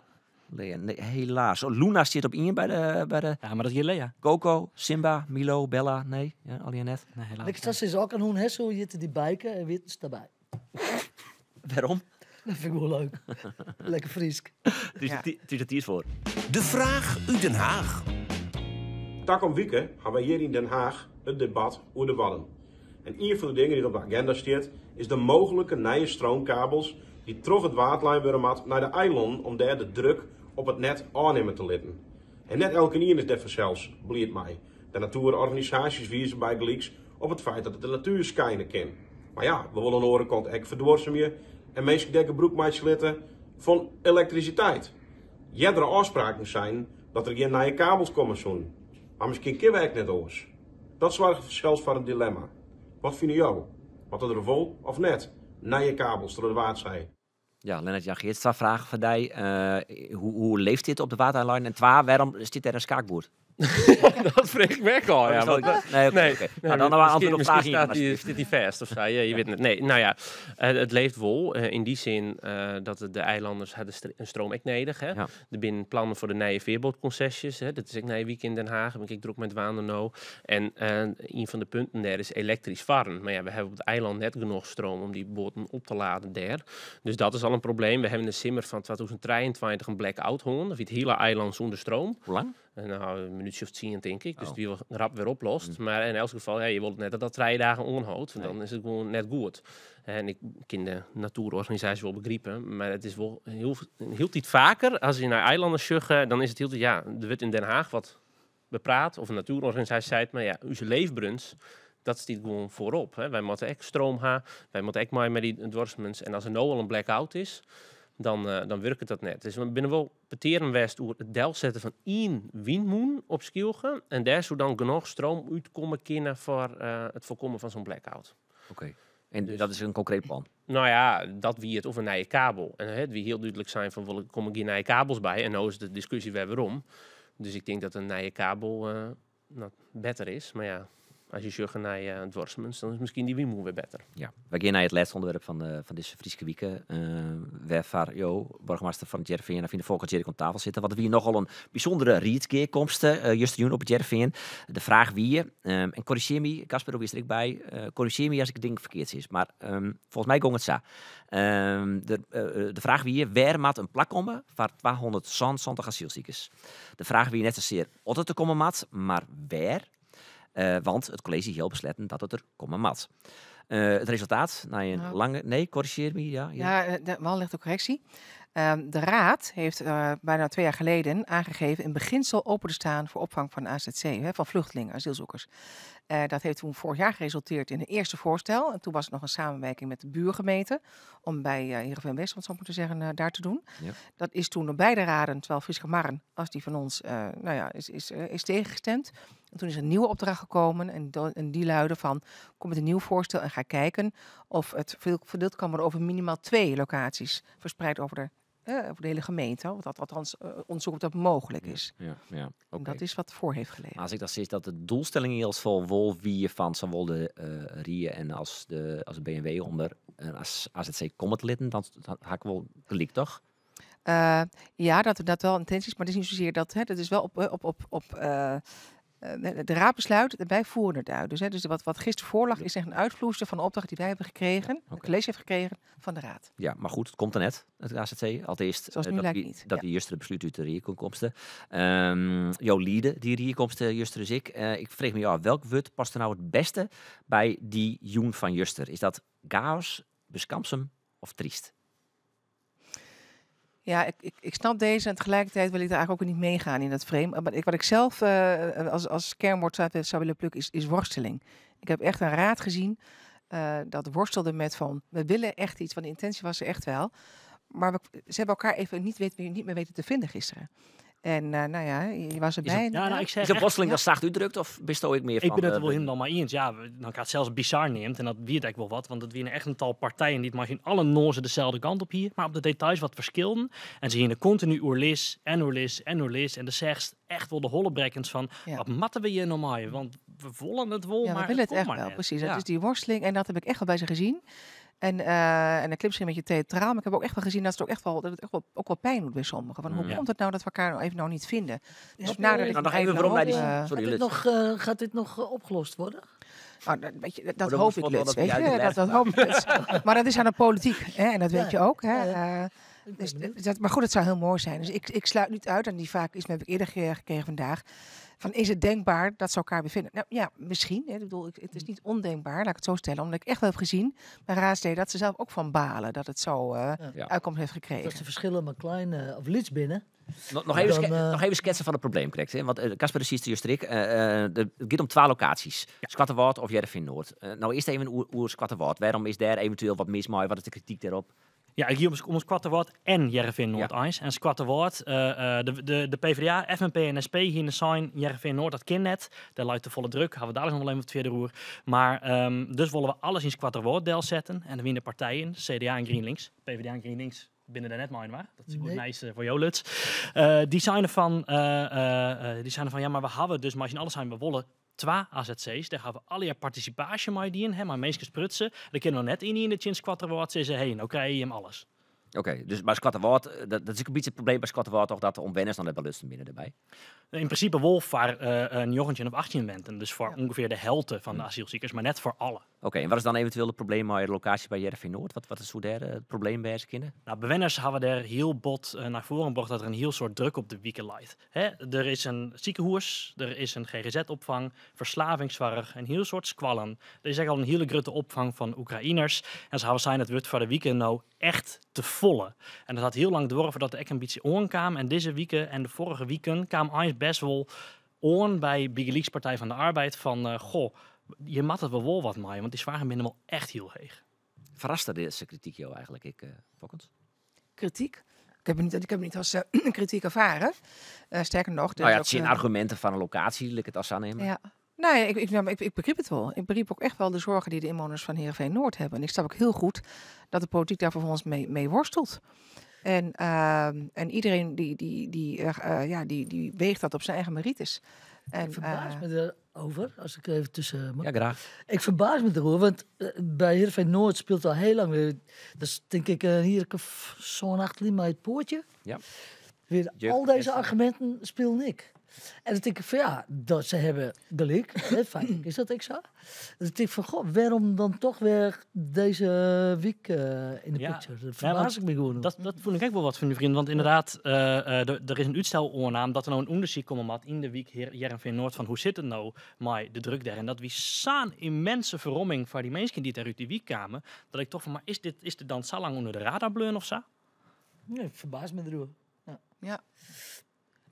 Lea, nee, helaas. Oh, Luna zit op 1 bij de...
Ja, maar dat is hier Lea.
Coco, Simba, Milo, Bella. Nee, ja, al die net.
Nee, helaas.
Ik zat is ook een hoen, hè, zo zitten die bijken en wit is daarbij.
Waarom?
Dat vind ik wel leuk. Lekker Friesk.
Dus het is het hier voor.
De vraag uit Den Haag.
Takom Wieke hebben wij hier in Den Haag het debat over de Wadden. En ien fan de dingen dy't op de agenda stiet, is de mooglike nije stroomkabels dy't troch it Waad lein wurde moat nei de eilannen om dêr de druk op it net ôfnimme te litten. En net elkenien is dêr fansels bliid mei. De natoerorganisaasjes wize bygelyks op it feit dat it de natuer skeine kin. Mar ja, we wolle oan de oare kant ek ferduorsumje en minsken dêr gebrûk meitsje litte fan elektrisiteit. Eardere ôfspraken seinen dat der gjin nije kabels komme soenen. Mar miskien kinne we ek net oars. Dat soarget fansels foar in dilemma. Wat fine jo? Moatte der wol of net nije kabels troch de Waadsee?
Ja, Lennert Jan Geerts, twa fragen foar dy. Hoe leeft dit op de Waadeilannen? En twa, wêrom stiet dêr in skaakboerd?
Dat freegje ik my ek ôf. Ja, want,
Nee, oké. Nou, dan noch antwurd op
Miskien
fraach ien,
stiet die fêst of sa. Ja, je wit net. Nee, nou ja, it leeft wol. Yn dy sin dat de eilanners ha de stroom ek nedich. Hè. Der binne plannen foar de nije fearboatkonsesjes. Hè. Dat is ek nije wike yn Den Haag. Dêr bin ik ek drok mei dwaande no. En ien fan de punten dêr is elektrysk farren. Mar ja, we hawwe op it eilân net genoch stroom om dy boaten op te laden dêr. Dus dat is al in probleem. We hawwe yn de simmer fan 2023 in blackout hân. Dat wie it hiele eilân sûnder stroom.
Hoe lang?
Nou, in minútsje of 10 tink ik. Dus it wie wol rap wer oplost. Mar yn elts gefal, ja, je wolle net dat dat 3 dagen oanhâldt. Want dan is it gewoan net goed. En ik kin de natoerorganisaasje wol begripe, mar it is wol hiel, hieltyd faker, as je nei eilannen sjogge, dan is it hieltyd, ja, der wurdt yn Den Haag wat bepraat, of in natoerorganisaasje seit, mar ja, ús leefberens, dat stiet gewoan foarop. Hè. Wy moatte ek stroom ha, wy moatte ek mei mei dy duorsumens. En as der no al in blackout is, dan wurket dat net. Dus we binne wol petearen west oer it delsetten fan ien wynmûn op Skylge. En dêr soe dan genoch stroom útkomme kinne foar it foarkommen fan sa'n blackout.
Oké. En dat is in konkreet plan?
Nou ja, dat wie it. Of in nije kabel. En it wie hiel dúdlik sein fan, der komme gjin nije kabels by. En no is de diskusje wer werom. Dus ik tink dat in nije kabel better is. Mar ja, as je sjogge nei duorsumens, dan is miskien dy wynmûne wer better.
Ja, wy gean nei it lêste ûnderwerp fan dizze Fryske wike. Wêrfoar jo, boargemaster fan It Hearrenfean, Avine Fokkens, hjir ek oan tafel sitte. Want it wie nochal in bysûndere riedsgearkomste justerjûn op It Hearrenfean. De fraach wie, en korrizjear my, Casper, do wiest der ek by, korrizjear my as ik dingen ferkeard sis, mar folgens my gong it sa. De fraach wie, wêr moat in plak komme foar 277 asylsikers? De fraach wie net sasear oft it der komme moat, mar wêr. Want it kolleezje hie al besletten dat it der komme moat. It resultaat nei in lange... Nee, korrigeer my. Ja,
ja. Ja, wel een lichte correctie. De Raad heeft bijna 2 jaar geleden aangegeven in beginsel open te staan voor opvang van AZC, hè, van vluchtelingen, asielzoekers. Dat heeft toen vorig jaar geresulteerd in een eerste voorstel. En toen was het nog een samenwerking met de buurgemeente om bij Heerenveen West, om het zo maar te zeggen, daar te doen. Dat is toen door beide raden, zowel Fryske Marren als die van ons, nou ja, is tegengestemd. En toen is een nieuwe opdracht gekomen en die luidde van, kom met een nieuw voorstel en ga kijken of het verdeeld kan worden over minimaal 2 locaties, verspreid over de hele gemeente. Of dat althans onderzoek of dat mogelijk is. En dat is wat voor heeft gelegen.
Maar as ik dat sis, dat de doelstelling yn elts gefal wol wie fan sawol de Rie en as de BMW om der in AZC komme te litten, dan ha ik wol gelyk, toch?
Ja, dat wel intenties, maar het is niet zozeer dat, hè, dat is wel op de raad besluit, wij voeren het uit. Dus, hè, dus wat gisteren voorlag is echt een uitvloeisel van de opdracht die wij hebben gekregen, het college heeft gekregen van de raad.
Ja, maar goed, het komt er net, het AZC. Alteast,
Zoals nu lijkt niet,
dat
ja.
die juster besluit út de riekomsten. Jo liede dy riekomsten, juster dus ik. Ik freegje my ôf, welk wurd past der no it bêste by dy jûn fan juster? Is dat chaos, beskamsum of tryst?
Ja, ik snap deze en tegelijkertijd wil ik daar eigenlijk ook niet meegaan in dat frame. Maar wat ik zelf als kernwoord zou willen plukken is worsteling. Ik heb echt een raad gezien dat worstelde met van, we willen echt iets, want de intentie was er echt wel. Maar ze hebben elkaar even niet meer weten te vinden gisteren. En nou ja, je was erbij.
Is
Ja, nou, ik zeg
de
echt,
worsteling
ja.
dat zacht uitdrukt of bist u ook meer
Ik
van
ben het
de
er wel helemaal mee eens. Ja, nou, ik had zelfs bizar neemt en dat wie het eigenlijk wel wat, want het waren echt een tal partijen die het misschien alle nozen dezelfde kant op hier, maar op de details wat verschilden. En ze gingen continu oerlis en oerlis en oerlis en de zegt echt wel de hollebrekkens van, wat matten we hier nou mee? Want we wollen het wel,
Ja, we
maar
willen
het
het echt
komt maar
wel,
net.
precies. Dat is die worsteling en dat heb ik echt wel bij ze gezien. En dat klinkt misschien een beetje theatraal, maar ik heb ook echt wel gezien dat het ook echt wel, dat het echt wel, ook wel pijn doet bij sommigen. Van, hoe komt het nou dat we elkaar nou even nou niet vinden? Dus nadat ik
Nou, nog
even
even waarom wij die
hoop,
sorry,
Gaat
Lutz.
dit nog opgelost worden?
Nou, dat, weet je, dat, dat
Oh, dan
hoop
moet
ik,
wel
Lutz,
dat
weet
die
je?
uit de
Dat
lijst
hoop ik, Lutz. Maar dat is aan de politiek, hè? En dat weet je ook. Hè? Dus, dat, maar goed, het zou heel mooi zijn. Dus ik sluit niet uit, en die vraag is, heb ik eerder gekregen vandaag, van is het denkbaar dat ze elkaar bevinden? Nou ja, misschien. Hè. Ik bedoel, het is niet ondenkbaar, laat ik het zo stellen. Omdat ik echt wel heb gezien bij raadsleden dat ze zelf ook van balen dat het zo uitkomst heeft gekregen.
Dat de verschillen maar klein of lyts binne.
Nog even schetsen van het probleem, correct, hè? Want Casper de Siester Strik, het gaat om 2 locaties. Skoatterwâld of Hearrenfean Noord. Nou, eerst even oer Skoatterwâld. Waarom is daar eventueel wat mis mee? Wat is de kritiek daarop?
Ja, ik hier om Skoatterwâld en Hearrenfean Noord eens. En Skoatterwâld, de PvdA, FNP en SP hier in de sign Hearrenfean Noord, dat kan net. Daar luidt de volle druk, gaan we dadelijk nog wel even wat verder roer. Maar dus willen we alles in Skoatterwâld deel zetten. En dan winnen partijen, CDA en GroenLinks, PvdA en GroenLinks binnen de net mijn, waar? Dat is goed nice voor jou, Lutz. Die zijn er van, ja, maar we hebben dus, maar als je alles zijn, we willen 2 A Z C's, daar gaan we alle jaar participatie mee dienen, hè, maar meestal sprutsen. Daar kunnen we net in in de Tjins Skoatterwâld zeggen, hey, nou krijg je hem alles.
Oké, dus maar Skoatterwâld, dat is ook een beetje het probleem bij Skoatterwâld, toch, dat de omwenners dan hebben lusten binnen erbij?
In principe wel voor een jochentje of 18 wenten, dus voor ongeveer de helft van de asielziekers, maar net voor alle.
Oké, en wat is dan eventueel het probleem met de locatie bij Hearrenfean Noord? Wat is hoe daar het probleem bij ze kinderen?
Nou, bewenners hebben daar heel bot naar voren gebracht dat er een heel soort druk op de wieken ligt. Hè? Er is een ziekenhuis, er is een G G Z-opvang, verslavingszorg, een heel soort squallen. Er is echt al een hele grote opvang van Oekraïners. En ze hebben zijn het wordt voor de wieken nou echt te volle. En dat had heel lang door voordat de ek een beetje oorkwam. En deze wieken en de vorige wieken kwam eens best wel oor bij Bigeliks Partij van de Arbeid van goh, je mat het wel wat mee, want die zwagen binnen wel echt heel heeg.
Verraste deze kritiek jou eigenlijk, ik Fokkens?
Kritiek? Ik heb het niet, ik heb het niet als kritiek ervaren. Sterker nog, er is
Het
ook,
zijn argumenten van een locatie, laat ik het als aannemen.
Ja. Nou ja, ik begreep het wel. Ik begreep ook echt wel de zorgen die de inwoners van Heerenveen Noord hebben. En ik snap ook heel goed dat de politiek daar vervolgens mee worstelt. En iedereen die weegt dat op zijn eigen merites. En,
ik verbaas me erover, als ik even tussen mag.
Ja, graag.
Ik verbaas me erover, want bij Heerenveen Noord speelt al heel lang weer. Dat is denk ik hier zo'n achterlijn bij het poortje. Weer
Jeugd
al deze
is er.
argumenten speelde ik. En dan denk ik van ja, dat ze hebben gelijk. Hè, feitelijk is dat ik zo. Dus dan denk ik van goh, waarom dan toch weer deze week in de picture? Dat verbaas ik me gewoon.
Dat vond ik ook wel wat van uw vriend. Want inderdaad, er is een uitstel oornaam dat er nou een onderzoek komt had in de week Heerenveen Noord van hoe zit het nou met de druk daar. En dat wie zo'n immense verromming van die mensen die daar uit die week kwamen, dat ik toch van, maar is dit dan zo lang onder de radar bleun of zo?
Nee, ik verbaas me erover. Ja.
Ja.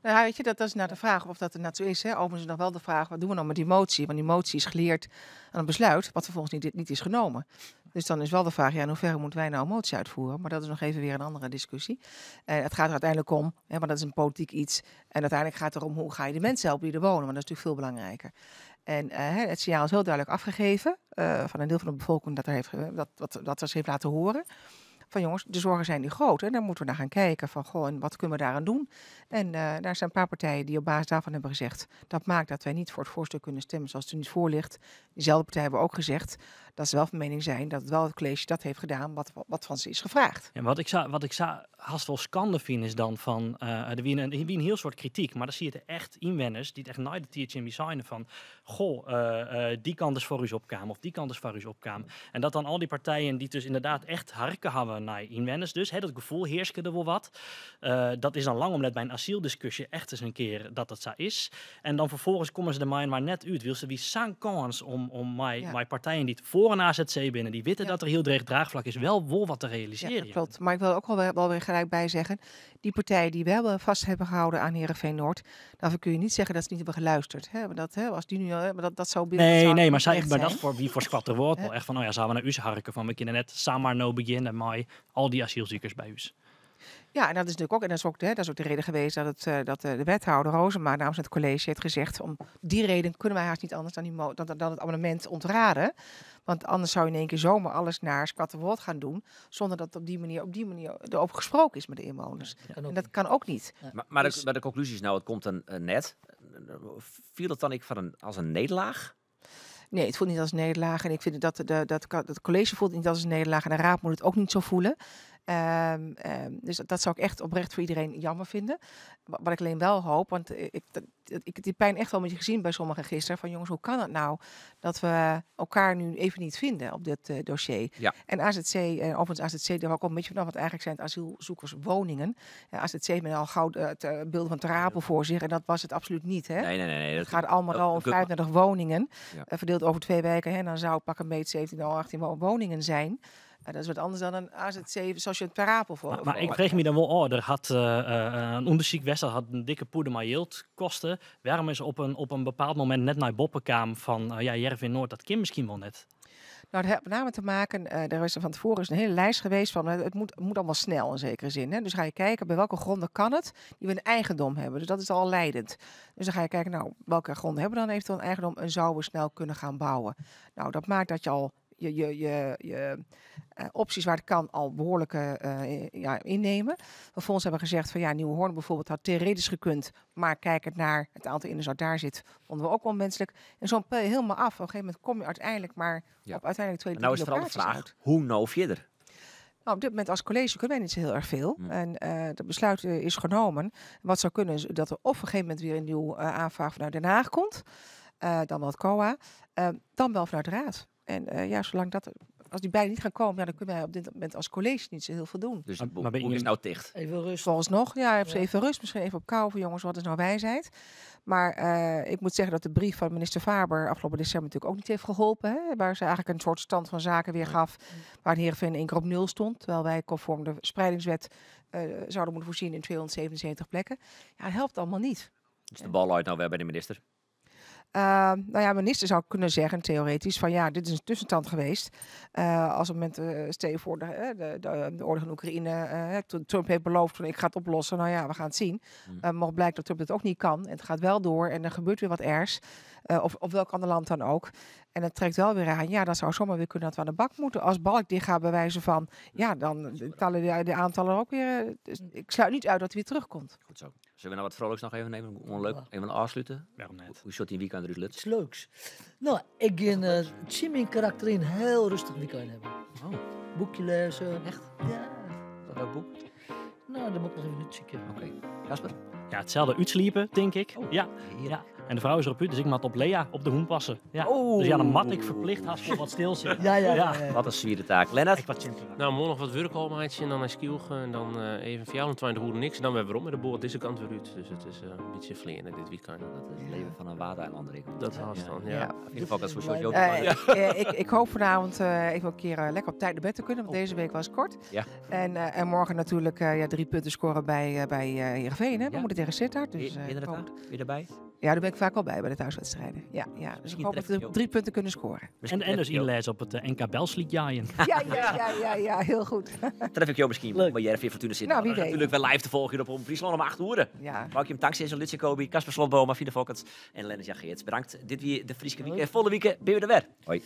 Nou, weet je, dat is nou de vraag of dat er nou zo is. Hè? Overigens is nog wel de vraag, wat doen we nou met die motie? Want die motie is geleerd aan een besluit, wat vervolgens niet is genomen. Dus dan is wel de vraag, in hoeverre moeten wij nou een motie uitvoeren? Maar dat is nog even weer een andere discussie. Het gaat er uiteindelijk om, hè, want dat is een politiek iets. En uiteindelijk gaat het erom, hoe ga je de mensen helpen die er wonen? Want dat is natuurlijk veel belangrijker. En het signaal is heel duidelijk afgegeven van een deel van de bevolking dat er heeft ge-, dat, dat, dat ze heeft laten horen. Van jongens, de zorgen zijn nu groot. En daar moeten we naar gaan kijken van, goh, en wat kunnen we daaraan doen? En daar zijn een paar partijen die op basis daarvan hebben gezegd, dat maakt dat wij niet voor het voorstel kunnen stemmen zoals het er niet voor ligt. Diezelfde partij hebben ook gezegd dat ze wel van mening zijn dat het wel het college dat heeft gedaan wat van ze is gevraagd.
Ja, wat ik zou, wat ik zou haast wel schande vind is dan van er wie een, wie een heel soort kritiek, maar dan zie je het echt inwoners die het echt nooit de tiertje in designen van, goh, die kant is voor u opkamer of die kant is voor u opkamer. En dat dan al die partijen die dus inderdaad echt harken hebben naar inwoners, dus hè, dat gevoel heerste er wel wat. Dat is dan lang om net bij een asieldiscussie echt eens een keer dat dat zo is. En dan vervolgens komen ze er maar net uit. Wil ze wie zo'n kans om mijn partijen die het voor een AZC binnen, die weten dat er heel dreig draagvlak is, wel wat te realiseren.
Ja, dat klopt. Maar ik wil ook wel weer gelijk bij zeggen, die partijen die wel vast hebben gehouden aan Heerenveen Noord, daarvoor kun je niet zeggen dat ze niet hebben geluisterd. Hè? Maar dat, hè, als die nu al, hè, maar dat, dat zou binnen
Nee,
zou
nee, maar
niet
zij,
echt
maar dat
zijn.
voor wie voor Skoatterwâld wel echt van, oh ja, zouden we naar u harken van, we kunnen net samen nou beginnen met al die asielzoekers bij u.
Ja, en dat is natuurlijk ook, en dat is ook de, hè, dat is ook de reden geweest dat het dat de wethouder Rozema namens het college heeft gezegd, om die reden kunnen wij haast niet anders dan, die mo-, dan, dan het amendement ontraden. Want anders zou je in één keer zomaar alles naar Skoatterwâld gaan doen, zonder dat op die manier erover gesproken is met de inwoners.
Ja, dat kan ook
En dat
niet.
kan ook niet.
Ja.
Maar
Dus
de conclusie is nou, het komt een net. Viel dat dan ik van een, als een nederlaag?
Nee, het voelt niet als een nederlaag. En ik vind dat het college voelt niet als een nederlaag. En de raad moet het ook niet zo voelen. Dus dat zou ik echt oprecht voor iedereen jammer vinden. Wat ik alleen wel hoop, want ik heb die pijn echt wel een beetje gezien bij sommigen gisteren. Van jongens, hoe kan het nou dat we elkaar nu even niet vinden op dit dossier? En AZC, en overigens AZC, daar ook al een beetje vanaf, want eigenlijk zijn het asielzoekerswoningen. AZC heeft men al gauw het beeld van Ter Apel voor zich en dat was het absoluut niet. Hè?
Nee, nee, nee, nee,
Het
dat
gaat allemaal al om 35 woningen, verdeeld over 2 wijken. Hè? En dan zou pak een beet 17 of 18 woningen zijn. Dat is wat anders dan een AZC, zoals je het Ter Apel voor
Maar ik kreeg me dan wel, oh, er had een onderzoek West, dat had een dikke poeder maar yield kosten. Waarom is op een bepaald moment net naar Boppenkaam van ja, Hearrenfean Noord, dat kan misschien wel net.
Nou, dat heeft met name te maken, er is er van tevoren is een hele lijst geweest van, het moet allemaal snel in zekere zin. Hè? Dus ga je kijken bij welke gronden kan het, die we een eigendom hebben. Dus dat is al leidend. Dus dan ga je kijken, welke gronden hebben we dan eventueel een eigendom en zouden we snel kunnen gaan bouwen. Nou, dat maakt dat je al je opties waar het kan al behoorlijk innemen. Vervolgens hebben we gezegd van ja, Nieuwehorn bijvoorbeeld had theoretisch gekund, maar kijkend naar het aantal inwoners dat daar zit, vonden we ook wel menselijk. En zo'n pel je helemaal af. Op een gegeven moment kom je uiteindelijk maar op uiteindelijk 2,
En nou
3
is vooral de
locaties
vraag,
uit.
hoe nou verder?
Op dit moment als college kunnen wij niet zo heel erg veel. En het besluit is genomen. Wat zou kunnen is dat er of op een gegeven moment weer een nieuw aanvraag vanuit Den Haag komt. Dan wel het COA. Dan wel vanuit de Raad. En ja, zolang dat, als die beide niet gaan komen, dan kunnen wij op dit moment als college niet zo heel veel doen.
Dus het
Maar ben
boek
je
is nou dicht?
Even rust.
Volgens nog, ja, even even rust. Misschien even op kou voor jongens, wat is nou wijsheid? Maar ik moet zeggen dat de brief van minister Faber afgelopen december natuurlijk ook niet heeft geholpen. Hè? Waar ze eigenlijk een soort stand van zaken weer gaf, waar Heerenveen in één keer op 0 stond. Terwijl wij conform de spreidingswet zouden moeten voorzien in 277 plekken. Ja, dat helpt allemaal niet.
Dus de bal uit nou weer bij de minister?
Minister zou kunnen zeggen, theoretisch, van ja, dit is een tussenstand geweest. Als op het moment, stel je voor, de oorlog in Oekraïne, Trump heeft beloofd van ik ga het oplossen, nou ja, we gaan het zien. Mocht blijken dat Trump dat ook niet kan en het gaat wel door en er gebeurt weer wat ergs. Of welk ander land dan ook. En het trekt wel weer aan, ja, dat zou zomaar weer kunnen dat we aan de bak moeten. Als Balk dicht gaat bij wijze van, ja, dan tellen de aantallen ook weer. Dus ik sluit niet uit dat hij weer terugkomt.
Goed zo. Zullen we nou wat vrolijks nog even nemen? Gewoon leuk, even afsluiten.
Waarom net?
Hoe zit die weekend eruit, Lutz?
Iets leuks. Nou, ik ga Jimmy in karakter in heel rustig weekend hebben. Boekje lezen.
Echt?
Ja.
Welk boek?
Nou, dat moet ik nog even uitzoeken.
Oké. Casper?
Ja, hetzelfde uitsliepen, denk ik.
Oh, heerlijk.
Ja. En de vrouw is erop uit, dus ik moet op Lea op de hoen passen. Ja.
Oh.
Dus ja, dan mat ik verplicht haast voor wat stil zitten.
Wat een zwierde taak. Lennart?
Ik wat simpel.
Nou, morgen nog wat werk al, maatje, en dan naar Skylge. En dan even 24 uur niks. En dan weer weer om met de boot deze kant weer uit. Dus het is een beetje vleeren dit weekend.
Dat is het leven van een waadeilander, ik.
Dat was dan, ja.
In ieder geval, dat is voor Jojo.
Ik hoop vanavond even een keer lekker op tijd naar bed te kunnen, want deze week was kort. En morgen natuurlijk 3 punten scoren bij Heerenveen. Hè? We moeten tegen Sittard. Dus,
Ben je er
ik hoop
daar? Ben je erbij?
Ja, daar ben ik vaak al bij, bij de thuiswedstrijden. Ja, ja. Dus
Misschien
ik hoop dat
tref
we
ik jou.
3 punten kunnen scoren.
Misschien
En
tref
dus
ik jou.
inlezen op het NK Belslied jaaien.
Ja, ja, ja, ja, ja, heel goed.
Tref ik jou misschien
Leuk.
bij Jervin Fortuna zitten.
Nou, wie weet.
Natuurlijk wel live te volgen hier op Omroep Friesland om 8 uur. Mag ik je hem dankzij zo'n Lutz Jacobi, Casper Slotboom, Afine Folkerts en Lennart Jan Geerts. Bedankt. Dit weer de Frieske Week. En volle week ben je er weer. Hoi.